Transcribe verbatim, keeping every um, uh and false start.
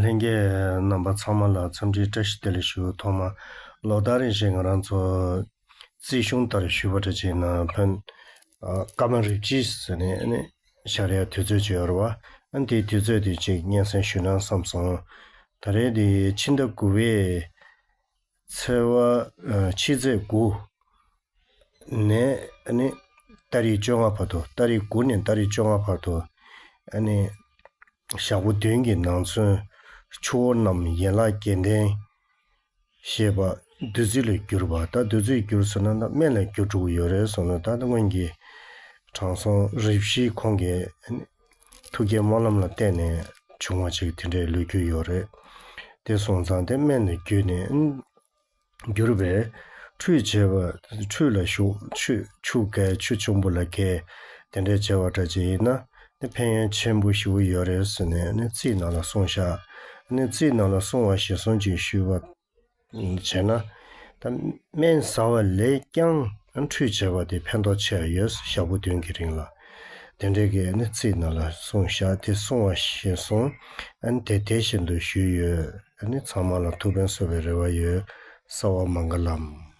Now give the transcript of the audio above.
ལྷན་རྒྱས་རྣམ་པ་ཚང་མ་ལ་འཚམས་འདྲི་བཀྲ་ཤིས་བདེ་ལེགས་ཞུ། ཐོག་མར་ལོ་ལྟར་རེ་བཞིན་ང་རང་ཚོ་རྩིས་གཞུང་ལྟར་ཞུས་པ་འདྲ་བྱས་ན་བོད་ཀརྨ་རིག་བྱེད་ཟེར་ནས་ཨ་ནི་ཞག་རེའི་དུས་ཚོད་ཅིག་ཡོད་རེད་བ། ཨ་ནི་དེའི་དུས་ཚོད་དེ་ཅིག་སྙན་སེང་ཞུས་ན་བསམ་སོང་། ད་རེས་དེ་ཕྱི་ཟླ་དགུ་པའི་ཚེས་པ་ཕྱི་ཚེས་དགུ་ནས་ཨ་ནི་ཏ་རིག་བཅོ་ལྔ་བར་དུ། ཏ་རིག་དགུ་ནས་ཏ་རིག་བཅོ་ལྔ་བར་དུ་ཨ་ནི་ཞག་པོ་བདུན་གྱི་ནང་ཚུན་ཆུ་བོ་རྣམས་ཡན་ལག་བརྒྱད་ལྡན་ཞེས་པ་བདུད་རྩི་ལ་བསྒྱུར་བ། ད་བདུད་རྩི་བསྒྱུར་ཟེར་ན་ད་སྨན་ལ་བསྒྱུར་འགྲོ་གི་ཡོད་རེད་ཟེར་ན། ད་སྔོན་གྱི་དྲང་སྲོང་རིག་བྱེད་ཁོང་གི་ཐུགས་བསྐྱེད་སྨོན་ལམ་ལ་བརྟེན་ནས་བྱུང་བ་ཅིག་དེ་འདྲའི་ལོ་རྒྱུས་ཡོད་རེད། དེ་སོང་ཙང་དེ་སྨན་ལ་བསྒྱུར་ནས་བསྒྱུར་བས་ཁྲུས་བྱས་པ། ཁྲུས་ལ་ཞུགས། ཆུ་ཆུ་བཀལ། ཆུ་གཅུང་པོ་ལ་བཀལ། དེ་འདྲ་བྱས་པ་འདྲ་ཅིག་ཡིན་ན་ནི་ཕན་ཡོན་ཆེན་པོ་ཞེ་པོ་ཡོད་རེད་ཟེར་ནས་ནི་རྩིས་ནང་ལ་གསུངས་བཞག་ནི་རྩིས་ནང་ལ་གསུངས་པ་གཞིར་བཟུང་ཅིག་ཞུས་པ་བྱས་ན། ད་སྨན་ཟ་བ་ལས་ཀྱང་ཁྲུས་བྱས་པ་དེ་ཕན་ཐོགས་ཆེ་བ་ཡོད། ཞག་པོ་བདུན་གྱི་རིང་ལ་དེ་འདྲའི་གི་ནི་རྩིས་ནང་ལ་གསུངས་བཞག་དེ་གསུངས་པ་གཞིར་བཟུང་ཨ་ནི་དེ་དེ་བཞིན་དུ་ཞུས་ཡོད། ཨ་ནི་ཚང་མ་ལ་ཐུགས་ཕན་གསོས་པའི་རེ་བ་ཡོད། སརྦ་མངྒ་ལཾ།